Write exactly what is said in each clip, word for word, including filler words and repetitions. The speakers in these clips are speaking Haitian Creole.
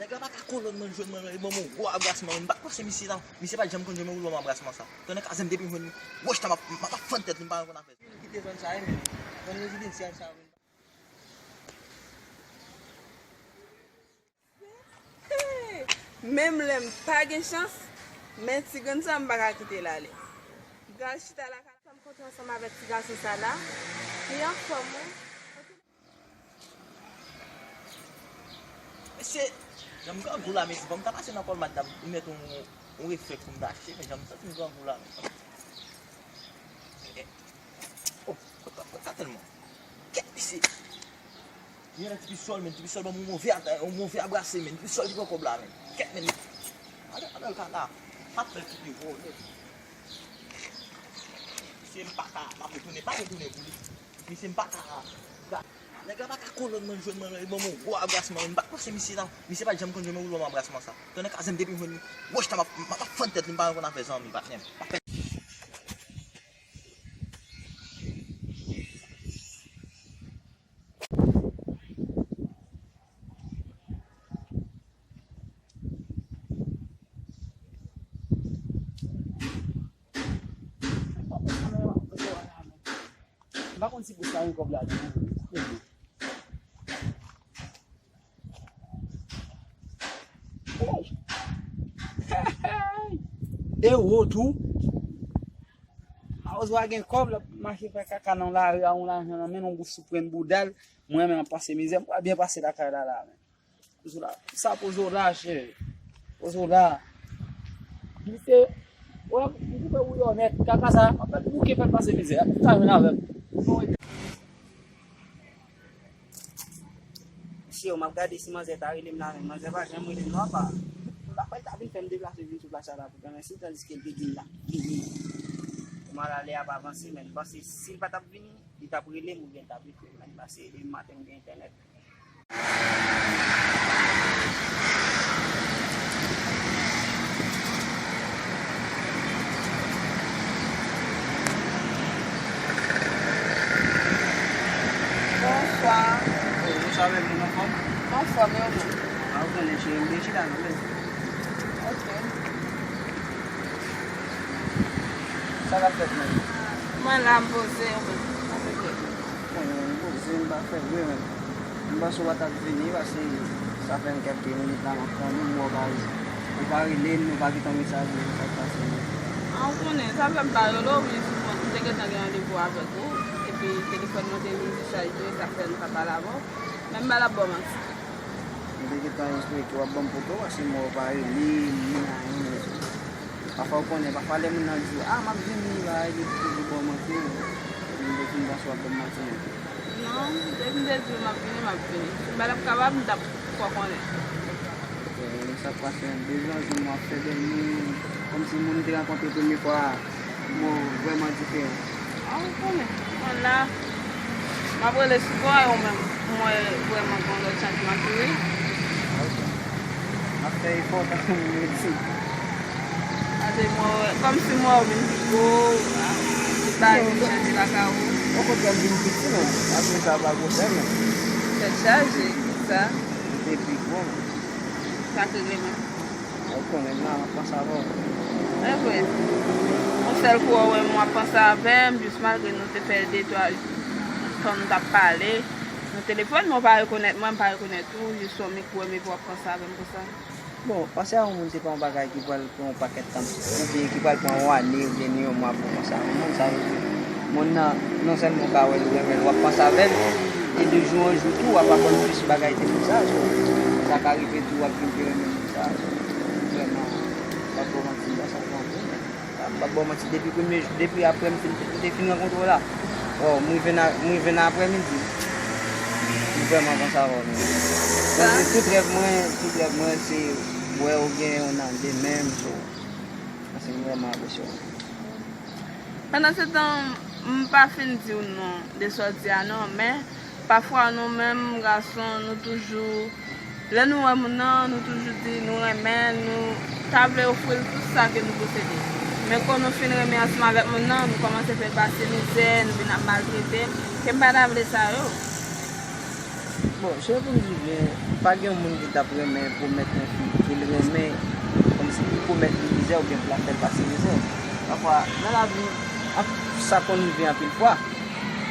Nèg la pa ka kolonn mwen, jwenn mwen, li ban m yon gwo abrasman, men m pa t panse misye la, misye pa t janm konn jwenn mwen pou l ban m abrasman sa. Tonnè kazèm depi m jwenn li, wòch ta m ap, m ap, m ap fann tèt li, m pa konn afè. Kite zòn sa, wi, men zòn rezidansyal sa, wi. Menm lè m pa gen chans, men ti grenn sa m pa ka kite l ale. M pral chita lakay la, m kontre ansanm avèk ti gason sa la, li anfòm, wi. Mesye, jan m grangou la, mesye, fò m ta pase nan Colmart, m ta mèt yon, yon reflèks pou m ta achte, men jan m santi m grangou la, men. Oh, oh, oh, oh, sa tèlman. Kèt, mesye. Gen yon ti pisòl, men, ti pisòl ban m yon move, yon move abrase, men, ti pisòl ki pran kòb la, men. Kèt, men. Ann, ann, ann, ka la. Pa fè ti pi vòlè. Mesye, m pa ka, m ap retounen, pa retounen pou li. Mesye, m pa ka. Nèg la pa ka kolonn mwen, jwenn mwen, li ban m yon gwo abrasman, men m pa t panse misye la, misye pa t janm konn jwenn mwen pou l ban m abrasman sa. Tonnè kazèm depi m jwenn li, wòch ta m ap, m ap fann tèt li, m pa konn afè zanmi, patnè. M pa konn si bous la gen kòb ladan. Ewo tou. Mawozo a gen kòb, l ap mache fè kaka nan lari a, yon lajan nan men l, yon gwo souprenn bouda l. Mwen menm ap pase mizè, m pral byen pase lakay la la, men. Pozo la. Sa pozo la, chè. Pozo la. Misye, wè, m koupe wouyon nèt. Kaka sa, m ap fè l bouke, fè l pase mizè. Sa jwenn avè m. Mesye, m ap gade si manzè ta rele m la menm. Manzè pa janm rele m non, apa. M pa kwè l ta vin fè m deplase vin sou plas sa la pou granmèsi, tandiske l te di m l ap vini. Kouman la, lè a ap avanse, men m panse si l pa t ap vini, li t ap rele m oubyen l t ap ekri m, men m pase demen maten m gen entènèt. Bonswa. Wi, bonswa, bèl moun, anfòm? Anfòm, e ou menm? A, ou konnen, cheri, m byen chita non, bèl. Ok. Sa k ap fèt menm? Mwen la, m poze, ou menm? Sa fè kè. Bon, m poze, m pa fè vre menm. M panse w pa t ap vini, paske sa fè m kèk minit la, m ap tann ou, m wè w pa, ou pa rele m, ou pa kite yon mesaj, men sa k pase menm? A, ou konnen, sa fè m pa rele w, wi, souvan, m te gentan gen randevou avèk ou, epi telefòn mwen te vin dechaje, sa fè m pa pale avè w, men m pa t ap ba w manti. M te gentan espere ke w ap ban m poto, paske m wè w pa rele m, ni anyen. Pafwa w konnen, pafwa lè moun nan di w, "A, m ap vini," bagay, li toujou ba w manti, men m te fin panse w ap ban m manti, men. Non, depi m te di w m ap vini, m ap vini. Si m pa t ap kapab, m t ap fè w konnen. Ok, sa k pase, m bezwen jwenn w ap fè bèl moun, kòmsi moun m te rankontre premye fwa a. Bon, vrèman diferan. A, ou konnen. Mwen la, m ap rele souvan e ou menm, mwen vrèman gen yon lòt chanjman ki wi. Ok. M ap fè efò tankou m redi. Paske mwen wè, kòmsi mwen wè ou vin pi gwo, tout bagay vin chanje lakay ou. Okontrè, m vin pi ti menm. Apre sa, pa gwo frè menm. Tèt chaje, sa. M te pi gwo menm. Sa k regle menm. Ou konnen m la, m ap panse avè w. Se vre. Yon sèl kou w wè m, w ap panse avè m, jis malgre nou te fè de twa tan nou t ap pale nan telefòn, men w pa rekonèt mwen, m pa rekonèt ou, jis yon mikwo, epi w ap panse avè m konsa. Bon, panse a yon moun se pa yon bagay ki pral pran yon pakèt tan, oubyen ki pral pran yon ane, oubyen ni yon mwa pou w panse a yon moun, sa vle di, moun nan, non sèlman w ka wè l, ou renmen l, w ap panse avè l, e de jou an jou tou, w ap aprann plis bagay de moun sa, so, sa ka rive tou, w ap vin pi renmen moun sa, so, vrèman, m p ap ba w manti, m pa sa pran vre, men, m p ap ba w manti, depi premye jou, depi apre m fin, m te fin rankontre w la, oh, m rive nan, m rive nan aprèmidi, m vrèman panse avè w, men, bon, tout rèv mwen, tout rèv mwen, se wè w gen yon nan de menm, so, paske m vrèman apresye w. Pandansetan, m pa fin di w non de sa w di a non, men pafwa nou menm gason, nou toujou, lè nou wè moun nan, nou toujou di nou renmen l, nou ta vle ofri l tout sa ke nou posede. Men kon nou fin renmen ansanm avèk moun nan, nou kòmanse fè l pase mizè, nou vin ap maltrete l, ke m pa ta vle sa yo. Bon, cheri, pou m di w byen, pa gen yon moun ki t ap renmen pwomèt yon fi ke l renmen, kòmsi li pwomèt li mizè oubyen pou l ap fè l pase mizè. Pafwa, nan lavi, ap, sa konn rive anpil fwa.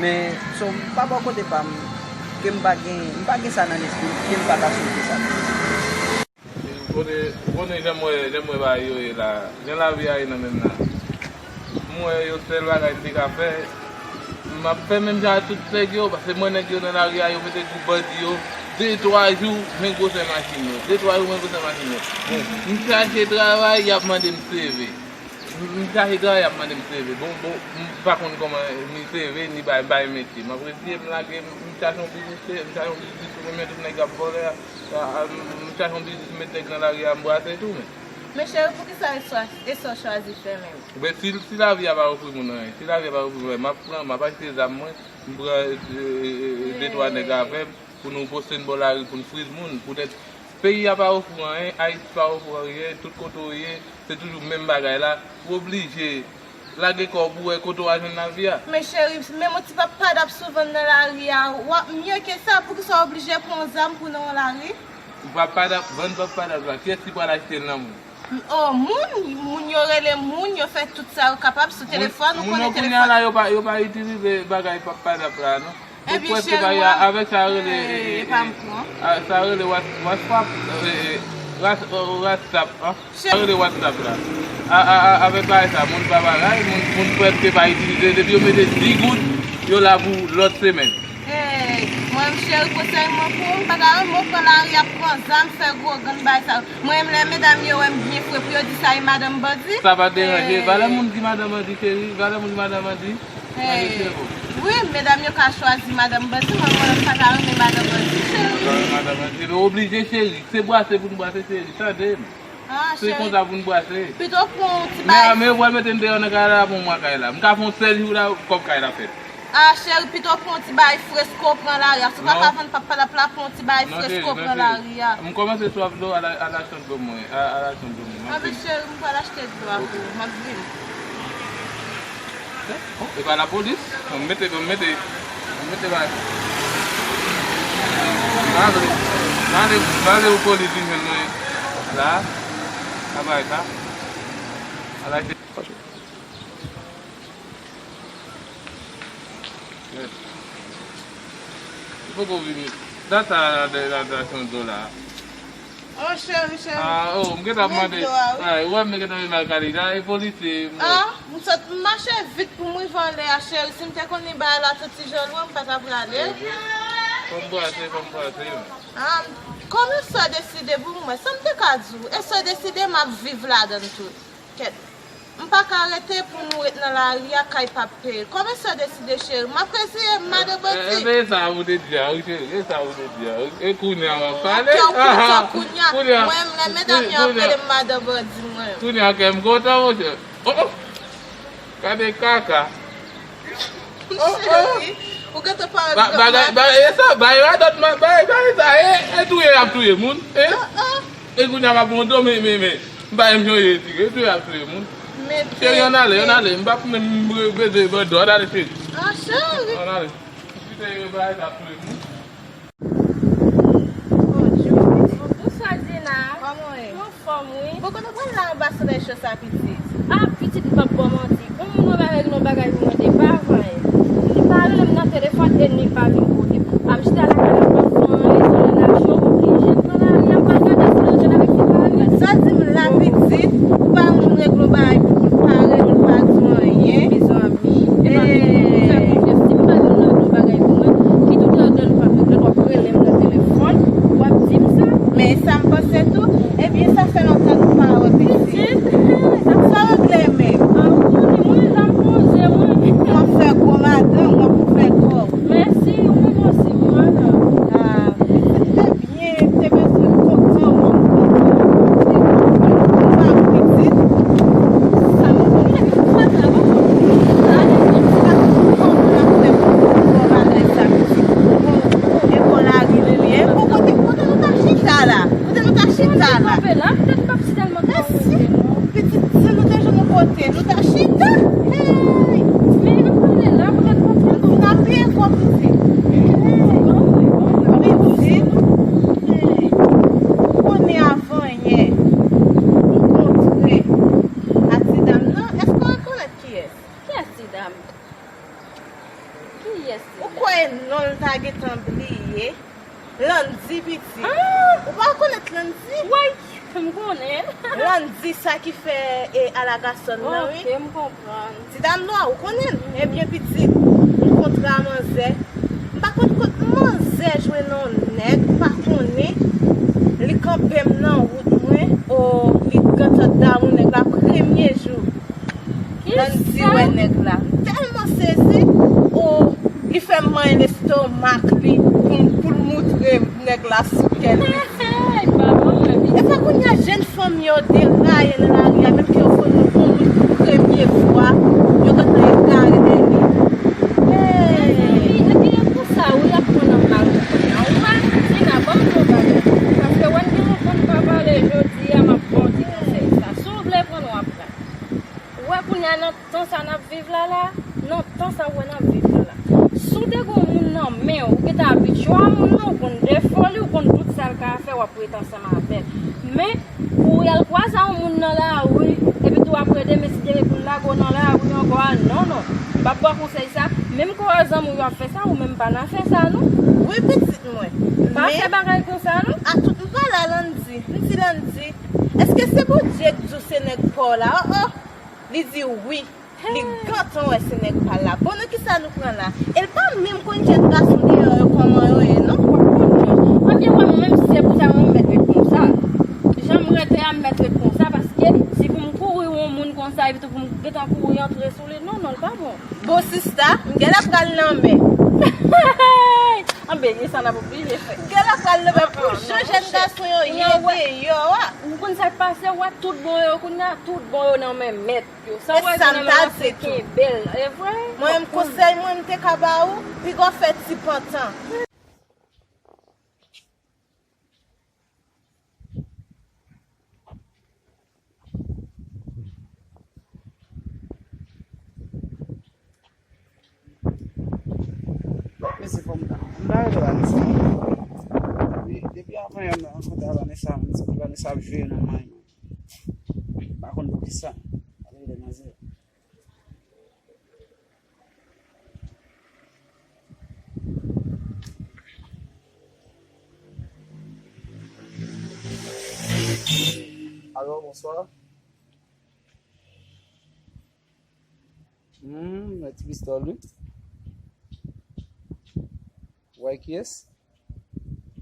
Men, so, m pa bò kote pa m, ke m pa gen, m pa gen sa nan lespri m, ke m pa ta swete sa. Ou konnen, ou konnen jan m wè, jan m wè bagay yo ye la, jan lavi a ye nan menm nan. M wè yo sèl bagay m te ka fè, m ap fè menm jan ak tout nèg yo, paske m wè nèg yo nan lari a, yo mete gwoup bandi yo, de twa jou, men gwosè machin yo, de twa jou, men gwosè machin yo. M chache travay, y ap mande m C V. M, m chache travay, y ap mande m C V. Bon, bon, m pa konn kòman ni C V, ni bay, bay metye. M ap reziye m lage, m, m chache yon biznis, m chache yon biznis pou mwen, men tout nèg y ap vòlè a, a, a, m, m chache yon biznis, m met nèg nan lari a, m brase tou, men. Men cheri, poukisa e sa, e sa w chwazi fè menm? Oubyen si, si lavi a pa ofri moun anyen, si lavi a pa ofri moun anyen, m ap pran, m ap achte zam mwen, m pran, e, e, e, de twa nèg avè m, pou nou poste n bò lari, pou n friz moun. Poutèt peyi a pa ofri w anyen, Ayiti pa ofri w anyen, tout kote w ye, se toujou menm bagay la. Ou oblije lage kò w pou w wè kote w a jwenn lavi a. Men cheri, menm yon ti pap padap sou vann nan lari a, w ap mye ke sa, poukisa w oblije pran yon zam pou nan yon lari? Ou pap padap, vann pap padap la, kiyès ki pral achte l nan moun? Oh, moun, moun yo rele moun, yo fè tout sa yo kapab sou telefòn, ou konnen telefòn. Moun yo kounye a la, yo pa, yo pa itilize bagay pap padap la, non. Ou prèske pa, avèk sa yo rele, e, e, e, a, sa yo rele Whats-, WhatsApp, e, e, Ras-, e, WhatsApp, an. Sa yo rele WhatsApp la. A, a, a, avèk bagay sa, moun pa bagay, moun, moun prèske pa itilize. Depi yo mete dis goud, yo la pou lòt semèn. Hey, mwen, cheri, konsèy mwen pou ou, m pa ta renmen w pran lari ap pran zam, fè gwo gang bagay sa yo. Mwen menm, lè medam yo wè m byen fre pou yo di sa e madanm bandi. Sa pa deranje. Valè moun di madanm bandi, cheri. Valè moun di madanm bandi. Wi, medam yo ka chwazi madanm bandi, mwen, mwen, m pa ta renmen madanm bandi, cheri. Ou pa renmen madanm bandi, men oblije, cheri. Se bwase pou n bwase, cheri. Tande m. Se konsa pou n bwase. Pito pran yon ti bagay. Men, men yo pral mete m deyò nan kay la, pou mwen kay la. M ka fè yon sèl jou la, kòb kay la fèt. Ah, cheri, pito pran yon ti bagay fresko pran lari a. Si w pa ka vann pap padap la, pran yon ti bagay fresko pran lari a. M kòmanse swaf dlo, al, al achte yon dlo mwen. Al, al achte yon dlo mwen. Anben, cheri, m pral achte dlo a pou ou. M ap vini. E pa lapolis? Bon, mete, bon, mete, bon, mete bagay. Male, male, male ou polis vin jwenn mwen la. Sa bagay sa. Ala te. Ou poko vini. Dat sa la, la, la, la, son dola. Oh, cheri, cheri. Ah, oh, m gentan mande. Ay, wè, m gentan vin mal kale. La, e polisye. Ah, m sot, m mache vit pou m rive anlè a, cheri. Si m te konn li bay la, tout ti jòn, wè, m pa ta prale. Fò m brase, fò m brase. Ah, kòman sa deside pou mwen? Sa m te ka di w? E sa deside, m ap viv ladan l tou. Kèt. M pa ka rete pou nou ret nan lari a, kay p ap peye. Kòman sa deside, cheri? M ap reziye m, madan bandi. E, e, e sa ou te di a, wi, cheri, e sa ou te di a, wi. E kounye a w ap pale. Kè w kontan kounye a. Mwen menm, lè medam yo ap rele m madan bandi, mwen. Kounye a kè m kontan, monchè. Oh, oh. Gade kaka. Oh, oh. Cheri, ou gentan parèt granma. Bagay, bagay, e sa, bay radòt, bagay, bagay sa, e, e touye y ap touye moun, e. E kounye a m ap pran do, men, men, men, m pa menm jan w ye, ti, e touye y ap touye moun. Cheri, ann ale, ann ale, m p ap menm bezwen do, ann ale, cheri. Ah, cheri. Ann ale. Ti, se bagay sa ap touye moun. Bonjou. Bonswa, Zena. Kòman w ye? Mwen anfòm, wi. Bon, kote w pral la anba solèy cho sa, pitit? Ah, pitit, m p ap ba w manti. Yon moun mwen pa regle yon bagay pou mwen depi avan yè. Li pa rele m nan telefòn e li pa vin kote m. Ah, m chita lakay la, m p ap fè anyen, solèy la cho, m oblije pran lari a, m pa gade si l antre avèk ti mari. Sa di m la, pitit, ou pa yon moun regle yon bagay pou l pa rele w, l pa di w anyen, mezanmi. Epa, pitit, fè konfyans. Si m pa jwenn nan yon bagay pou mwen, ki tout lè nou p ap regle, w ap rele m nan telefòn, w ap di m sa. Men sa m panse tou, ebyen, sa fè lontan nou pa wè pitit. Pitit, sa regle menm. Ah, ou konnen, mwen la, m poze, mwen. W ap fè gwo madanm, w ap fè gwo. Mèsi, ou menm osi, wi, madanm. Ah, pitit, te byen, te bezwen kontan, w ap kontan. Ou pa pitit. Sa nou konnen, sa travay. Sa, kòman n ap fè pou, pou bagay sa, pitit? Bon, e bon lari li ye. Bon, kote, kote nou ta chita la? Kote nou ta chita la? Kanpe la, poutèt m p ap chita, m pa konn kote, non. Pitit, si nou te jwenn yon kote, nou ta chita. Hey! Men nou pale la, poutèt m p ap chita. N ap byen fò, pitit. Hey! Bon, bon, bon. Landy? Woy, m konnen. Landy, sa ki fè e, alagasòn nan, wi. Ok, m konprann. Ti dam nwa, ou konnen l? Ebyen, pitit, m kontre a manzè. M pa konn kot manzè jwenn yon nèg, m pa konnen. Li kanpe m nan wout mwen, o, li gentan damou nèg la premye jou. Landy wè nèg la. M tèlman sezi, o, li fè m manyen lestomak li pou, pou l moutre m nèg la sou kè l. Hey, pa bon, men. E sa kounye a jèn fanm yo deraye nan lari a, menm ke yo konn yon bon moun pou premye fwa, yo gentan egare dèyè li. Hey! Mezanmi, ebyen, e konsa, wi, y ap pran nan mal. Ou pa di nan ban m yon bagay. Paske wè m gen yon bon pa pale jodi a, m ap ba w ti konsèy sa. Si w vle pran l, w ap pran. Ou wè kounye a nan tan sa n ap viv la la, nan tan sa ou wè n ap viv la la. Si w te gen yon moun nan men w, ou gentan abitye a moun nan, ou konn defo li, ou konn tout sa l ka fè, w ap rete ansanm avè l. Men, pou w al kwaze a yon moun nan lari, epi tou apre demen, si Dye vle pou l lage w nan lari ankò a, non, non. M p ap ba w konsèy sa, menm ke w wè zanmi w yo ap fè sa, ou menm pa nan fè sa, non. Wi, pitit mwen. Pa fè bagay konsa, non. A tout m pale a Landy, m di Landy, èske se Bondye k di w se nèg pa w la? Oh, oh. Li di wi. Li gentan wè se nèg pa l la. Bon, nan kisa nou pran la? E l pa menm konn jèn gason deyò yo kòman yo ye, non? Ebyen, wè, mwen menm, si se pou sa, mwen mèt ret konsa. Jan m rete a, m mèt ret konsa, paske si pou m kouri yon moun konsa, epi tou pou m gentan kouri antre sou li, non, non, l pa bon. Bon, sista, m genlè pral nan mè. Anben, e sa n ap oblije fè. M genlè pral nan mè pou jan jèn gason yo ye deyò a. Ou konn sa k pase, wè, tout bon yo, kounye a, tout bon yo nan men mèt. Yo, sa w wè sa m ta di tou. Kenbe l, e vre? Mwen menm, konsèy mwen m te ka ba ou, piga w fè ti pantan. Mesye, fò m ta, m ta rele Vanessa. Wi, depi avan yè m rankontre a Vanessa, m santi Vanessa ap jwe nan may mwen. M pa konn poukisa. Ale rele manzè. Alo, bonswa. Hmm, mèt ti pistòl, wi. Ou wè kiyès?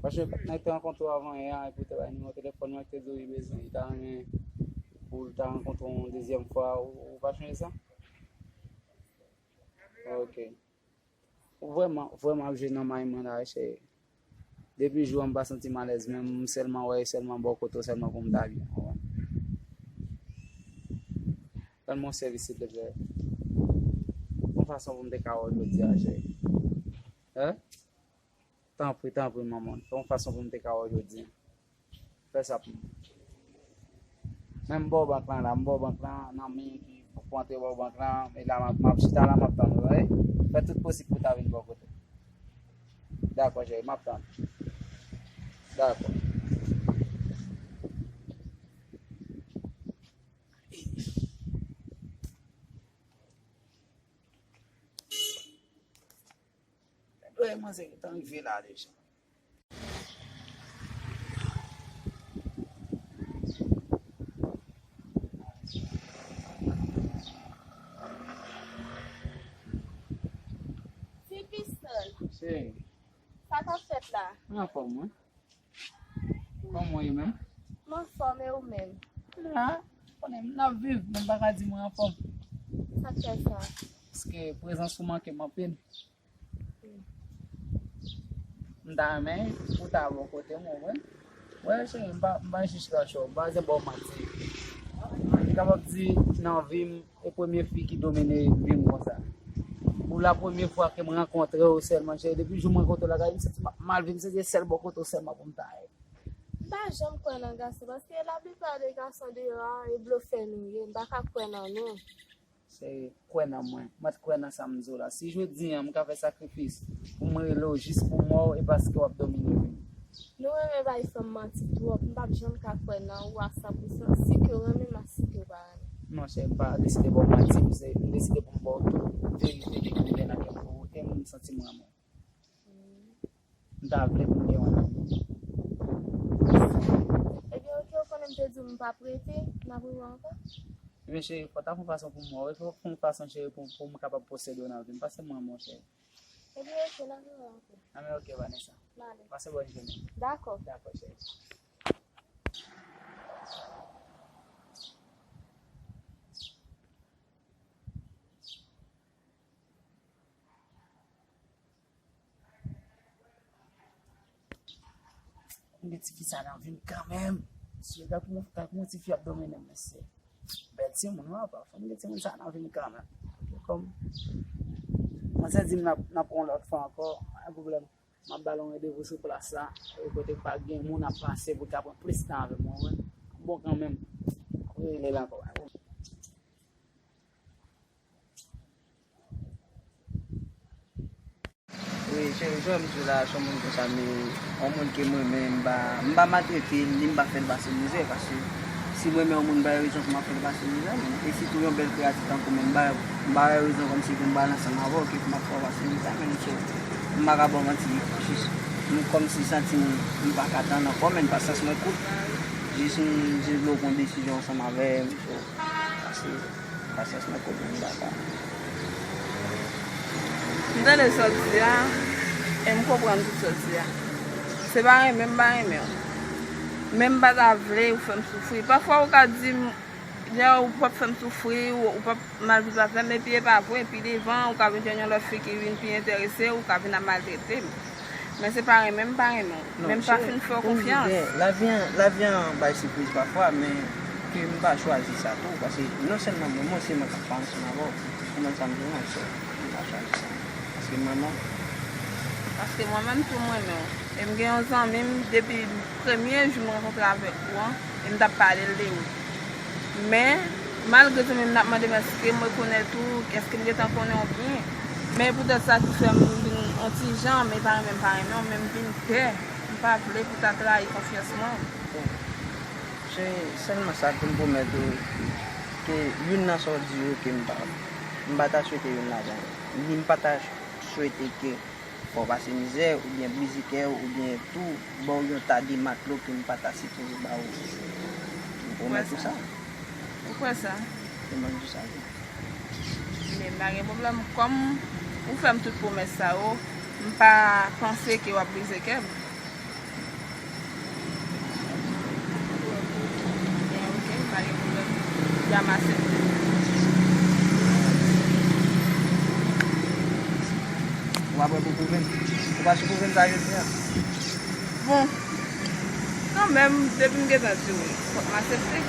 Paske m te rankontre w avan yè a, epi w te bay nimewo telefòn mwen, te di w li bezwen, li ta renmen pou l ta rankontre w yon dezyèm fwa, ou, ou pa sonje sa? Ok. Ou vrèman, vrèman ap jwe nan may mwen la, cheri. Depi jou an m pa santi m alèz, men m sèlman wè, sèlman bò kote w, sèlman pou m ta byen, w konprann? Rann mwen sèvis, silteplè. Yon fason pou m te ka wè w jodi a, cheri. Hein? Tanpri, tanpri, manman. Fè yon fason pou m te ka wè w jodi a. Fè sa pou mwen. Men m ba w bank lan la, m ba w bank lan, nan men ki pou antre ba w bank lan, e la m ap, m ap chita la, m ap tann ou, wi. Fè tout posib pou w ta vin bò kote. Dakò, cheri, m ap tann. Dakò. Wè, manzè gentan rive la deja. Ti pistòl. Cheri. Sa k ap fèt la? Mwen anfòm, wi. Kòman w ye menm? M anfòm, e ou menm? La, konnen m ap viv, men m pa ka di mwen anfòm. Sa k fè sa? Paske prezans ou manke m anpil. M ta renmen pou w ta bò kote m, ou konprann? Wè, cheri, m pa, m pa jij lòt cho, m pa bezwen ba w manti. M kapab di, nan vi m, e premye fi ki domine vi m konsa. Ou la premye fwa ke m rankontre w sèlman, cheri, depi jou m rankontre w la, gade, m santi m ap mal viv, m santi se sèl bò kote w sèlman pou m ta ye. M pa janm kwè nan gason, paske laplipa de gason deyò a, e blofè nou ye, m pa ka kwè nan nou. Se kwè nan mwen. Mèt kwè nan sa m di w la. Si jodi a m ka fè sakrifis pou m rele w jis pou mò w, e paske w ap domine vi m. Nou renmen bay fanm manti twòp. M p ap janm ka kwè nan ou a san pou san, si ke w renmen m ak si ke w pa renmen. Non, cheri, m pa deside ba w manti, m se, m deside pou m ba w tout verite ki gen nan kè m pou ou, e m santi m renmen w. M ta vle pou m gen yon nonm. Yo di m p ap rete, m ap rewè ankò. Ebyen, cheri, fò w ta fè yon fason pou m wè w. Fò w fè yon fason, cheri, pou, pou m kapab posede w nan vi m. Pase m wè, monchè. Ebyen, ok, n ap rewè ankò. Anben, ok, Vanessa. M ale. Pase bòn jounen. Dakò. Dakò, cheri. Mwen gen tifi sa nan vi m kanmenm. Mesye, gad kòman, gad kòman tifi ap domine m, mesye. Bèl timoun, wi, apa. Fò m gen timoun sa nan vi m kanmenm. Kòm, mwen se di m n ap, n ap pran lòt fwa ankò, pa gen pwoblèm. M ap ba l yon randevou sou plas la, yon kote k pa gen moun ap pase pou l ka pran plis tan avè m, ou konprann? Bon, kanmenm, m ap rele l ankò. Wi, cheri, jan m di w la, se yon moun konsa, men yon moun ke m renmen, m pa, m pa maltrete l, ni m pa fè l pase mizè, paske si m renmen yon moun, m pa gen rezon pou m ap fè l pase mizè, men, e sitou yon bèl kreyati tankou mwen, m pa, m pa gen rezon kòmsi pou m pral ansanm avè w, ke pou m ap fè w pase mizè, men, so, m pa ka ba w manti, jis, m kòmsi santi m, m pa ka tann ankò, men pasyans mwen kout, jis m, jis vle w pran desizyon ansanm avè m, so, pase. Pasyans mwen kout, m pa ka. M tande sa w di a, e m konprann tout sa w di a. Se pa renmen m pa renmen w. Men m pa ta vle ou fè m soufri. Pafwa ou ka di m, lè ou p ap fè m soufri, ou, ou p ap mal viv avè m, epi e pa vre, pi devan, ou ka vin jwenn yon lòt fi ki vin pi enterese, ou ka vin ap maltrete m. Men se pa renmen m pa renmen w. Men m pa fin fè w konfyans. Lavi an, lavi an bay sipriz pafwa, men ke m pa chwazi sa tou, paske non sèlman mwen, mwen se mwen k ap pa ansanm avè w, ou konprann sa m di w, so, m pa chwazi sa. Paske mwen menm. Paske mwen menm tou m renmen w. E m gen yon zanmi m, depi premye jou m rankontre avèk ou an, e m t ap pale l de ou. Men, malgre tou, men m ap mande m èske m rekonèt ou, èske m gentan konnen w byen. Men poutèt sa ki fè m vin yon ti jan, men pa renmen m pa renmen w, men m vin pè. M pa vle pou ta trayi konfyans mwen. Bon, se sèlman sa ke m pwomèt ou, ke youn nan sa w di yo ke m pa, m pa ta swete youn ladan yo. Ni m pa ta swete ke fè w pase mizè, oubyen brize kè w, oubyen tou ba w yon ta de matlo ke m pa ta sipoze ba w. M pwomèt ou sa. Ou kwè sa? Se mwen k di sa wi. Men pa gen pwoblèm. Kòm ou fè m tout pwomès sa yo, m pa panse ke w ap brize kè m. Ebyen, ok, pa gen pwoblèm. Dja m aksepte. Ou pa prè pou pwouve m? Ou pa sou pwouve m sa jodi a? Bon, kanmenm, depi m gentan di w, fòk m aksepte.